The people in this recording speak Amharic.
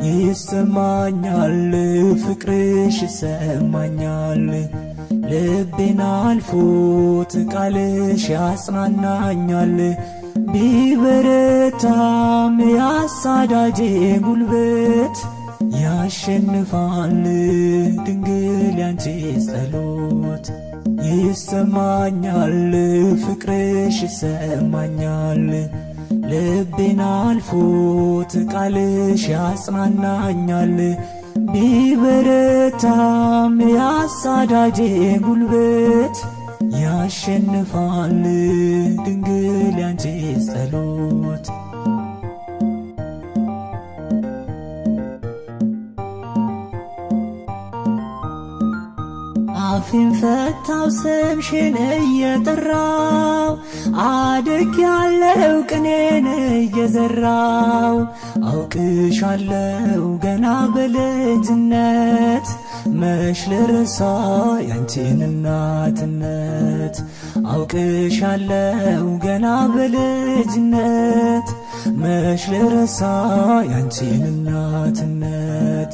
ይሰማኛል ፍቅርሽ ይሰማኛል፣ ልቤን አልፎት ቃልሽ ያጽናናኛል። ቢበረታም ያሳዳጄ ጉልበት ያሸንፋል ድንግል ያንቺ ጸሎት። ይሰማኛል ፍቅርሽ ይሰማኛል፣ ልቤን አልፎት ቃልሽ ያጽናናኛል። ቢበረታም ያሳዳጄ ጉልበት ያሸንፋል ድንግል ያንቺ ጸሎት። አፌን ፈታው ስምሽን እየጠራው፣ አድግ ያለው ቅኔን እየዘራው። አውቅሻለው ገና በልጅነት፣ መች ልርሳ ያንቺን እናትነት። አውቅሻለው ገና በልጅነት፣ መች ልርሳ ያንቺን እናትነት።